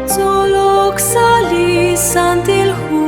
Tzolok sa' li Santil Hu.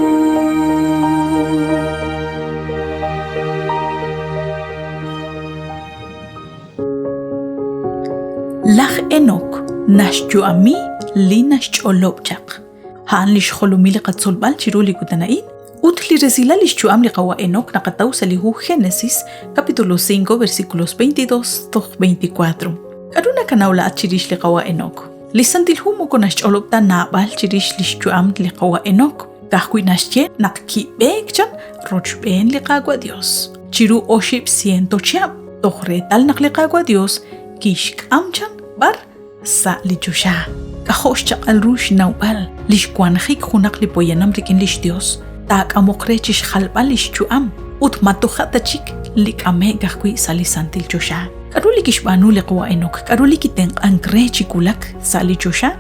Laj Enoc naxyu'ami li naxch'olob' chaq. A'an li xjolomil li qatzolb'al chiru li kutan a'in ut li resilal lix yu'am li qawa' Enoc naqataw sa' li hu Genesis, capítulo 5, versículos 22 toj 24. K'aru nakanaw laa'at chirix li qawa' Enoc? Li Santil Hu moko naxch'olob' ta naab'al chirix lix yu'am li qawa' Enoc, ka'ajwi' naxye naq kib'eek chan rochb'een li Qaawa' Dios chiru 800 chihab' toj reetal naq li Qaawa' Dios kixk'am chan b'ar sa' li choxa. K'ajo' xchaq'al ru xnawb'al li xwanjik junaq li poyanam rik'in li xYos taak'amoq re chi xjalb'al li xyu'am ut ma toja' ta chik li k'ame'k ajwi' sa' li santil choxa. K'aru li kixb'aanu li qawa' Enoc? K'aru li kitenq'ank re chi wulak sa' li choxa?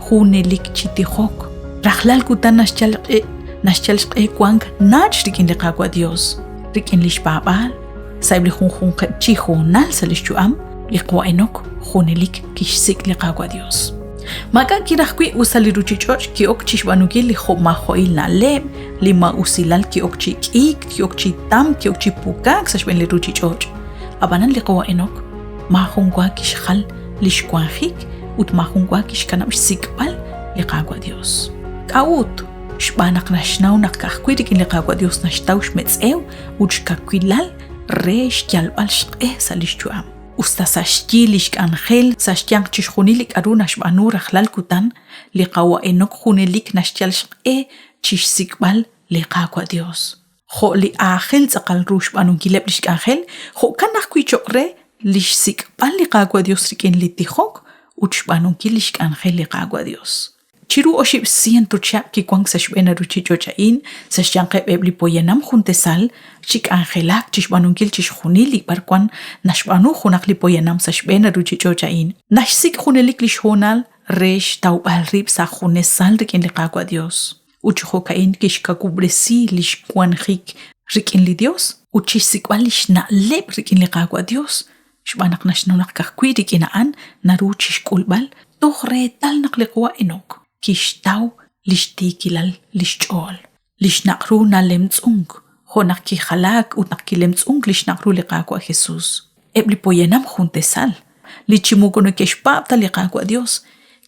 Junelik chi tijok. Rajlal kutan naxyal q'e naxyal xq'e wank nach' rik'in li Qaawa' Dios, rik'in li xpaab'aal, Sa'eb' li junjunqeb' chi hoonal sa' lix yu'am, li qawa' Enok junelik kixsik' li Qaawa' Dios. Maak'a' kiraj wi' us sa' li ruchich'och' ki'ok chixb'aanunkil li jo'maajo'il na'leb', li maa'usilal ki'ok chi k'iik, ki'ok chi tamk, ki'ok chi pukaak sa' xb'een li ruchich'och'. Ab'anan li qawa' Enok maajun wa kixjal lix wanjik ut maajun wa kixkanab' xsik'b'al li Qaawa' Dios. K'a'ut? Xb'aan naq naxnaw naq ka'ajwi' rik'in li Qaawa' Dios naxtaw xmetz'ew ut xkawilal re xyalb'al xq'e sa' lix yu'am. Us ta sa' xyi lix k'anjel sa' xyanq chixjunil li k'a'ru naxb'aanu rajlal kutan, li Qawa' Enok junelik naxyal xq'e chixsik'b'al li Qaawa' Dios. Jo' li aajel tz'aqal ru xb'aanunkileb' lix k'anjel, jo'kan ajwi' choq' re lix sik'b'al li Qaawa' Dios rik'in li tijok ut xb'aanunkil lix k'anjel li Qaawa' Dios. Chiru 800 chihab' kiwank sa' xb'een a ruuchich'och' a'in, sa' xyanqeb' eb' li poyanam juntesal, chi k'anjelak chi xb'aanunkil chixjunil li b'arwan naxb'aanu junaq li poyanam sa' xb'een a ruuchich'och' a'in. Naxsik' junelik li xhoonal re xtawb'al rib' sa' junesal rik'in li Qaawa' Yos. Ut chi jo'ka'in kixkawub'resi li xwanjik rik'in li Yos ut chi xsik'b'al li xna'leb' rik'in li Qaawa' Yos, xb'aan naq naxnaw naq ka'ajwi' rik'in a'an naru chixk'ulb'al toj reetal naq li qawa' Enok kixtaw lix tiikilal lix ch'ool. Li xnaq' ru nalemtz'unk, jo' naq kijalaak ut naq kilemtz'unk li xnaq' ru li Qaawa' Jesus. Eb' li poyanam jun tesal, li chi moko neke'xpaab' ta li Qaawa' Dios,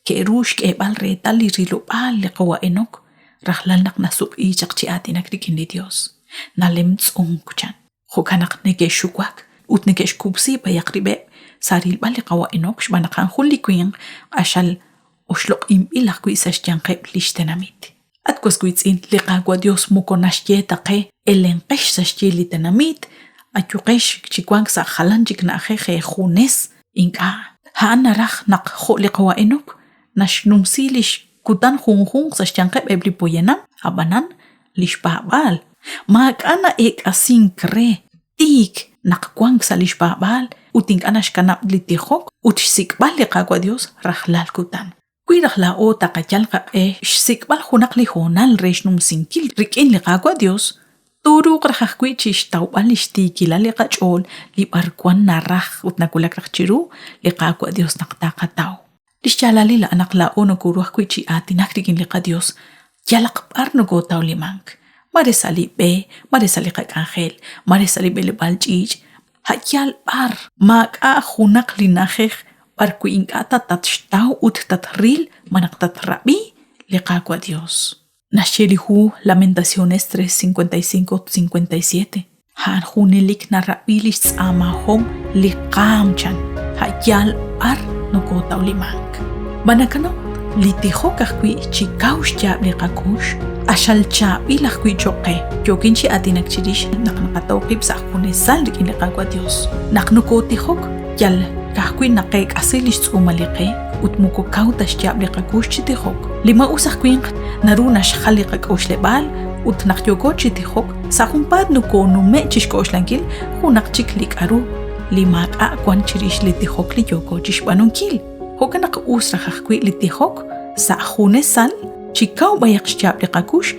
ke'ru xk'eeb'al reetal li rilob'aal li qawa' Enok rajlal naq nasuq'i chaq chi aatinak rik'in li Dios. Nalemtz'unk, chan. Jo'kan naq neke'xuwak ut neke'xkub'si b'ayaq rib'eb' sa' rilb'al li qawa' Enok xb'aan naq a'an jun li winq q'axal oxloq'inb'il ajwi' sa' xyanqeb' li xtenamit. At was wiitz'in, li Qaawa' Yos moko naxye ta qe elenqex sa' xyi li tenamit, ayuqex chi wank sa' jalan chik na'ajej eejunes. Ink'a', a'an naraj naq jo' li qawa' Enok naxnumsi li xkutan junjunq sa' xyanqeb' eb' li poyanam, ab'anan li xpaab'aal. Maak'a' na'eek'asink re, tiik naq wank sa' li xpaab'aal ut ink'a' naxkanab' li tijok ut xsik'b'al li Qaawa' Dios rajlal kutan. Wi raj laa'o taqayal qaq'e xsik'b'al junaq li hoonal re xnumsinkil rik'in li Qaawa' Dios, tooruuq raj ajwi' chi xtawb'al li xtiikilal li qach'ool li b'arwan naraj ut nawulak raj chiru li Qaawa' Dios naq taqataw. Li xyaalalil a'an naq laa'o nokooru ajwi' chi aatinak rik'in li qaYos yalaq b'ar nokootawlimank, mare sa' li b'e, mare sa' li qak'anjel, mare sa' li b'eleb'aal ch'iich', a' yaal b'ar. Maak'a' junaq li na'ajej b'arwi' ink'a' ta tatxtaw ut tatril malaj tatrab'i li Qaawa' Yos. Naxye li hu Lamentaciones 3, 55 57, A'an junelik narab'i li xtz'aamahom li qaam chan, a' yaal b'ar nokootawlimank. Ma nakanaw li tijok ajwi' chi kaw xyaab' li qakux q'axal chaab'il ajwi' cho'q qe. Yookin chi aatinak chirix naq naqataw qib' sa' junesal rik'in li Qaawa' Yos. Naq nokootijok yal ka'ajwi' naqeek'asi li xtz'uumal li qe ut moko kaw ta xyaab' li qakux chi tijok. Li maa'us aj winq naru naxjal li qak'oxleb'aal ut naq yooko chi tijok sa' junpaat nokoonume' chi xk'oxlankil junaq chik li k'aru li maak'a' wank chirix li tijok li yooko chi xb'aanunkil. Jo'kan naq us raj ajwi' li tijok sa' junesal chi kaw b'ayaq xyaab' li qakux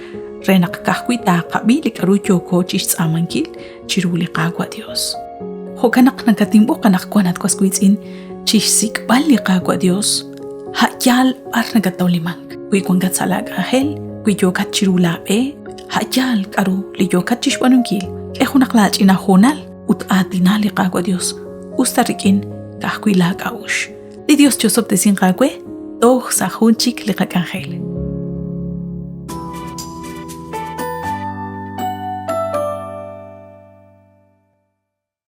re naq ka'ajwi' taaqab'i li k'aru yooko chi xtz'aamankil chiru li Qaawa' Dios. Jo'kan naq nakatinb'oq anaqwan at was wiitz'in chixsik'b'al li Qaawa' Dios, a' yaal b'ar nakatawlimank, wi wankat sa' laa k'anjel, wi yookat chiru laa b'e, a' yaal k'a'ru li yookat chixb'aanunkil, k'e junaq laa ch'ina hoonal ut aatina li Qaawa' Dios, us ta rik'in ka'ajwi' laa k'a'uxl. Li Dios chosob'tesinq aawe toj sa' jun chik li qak'anjel.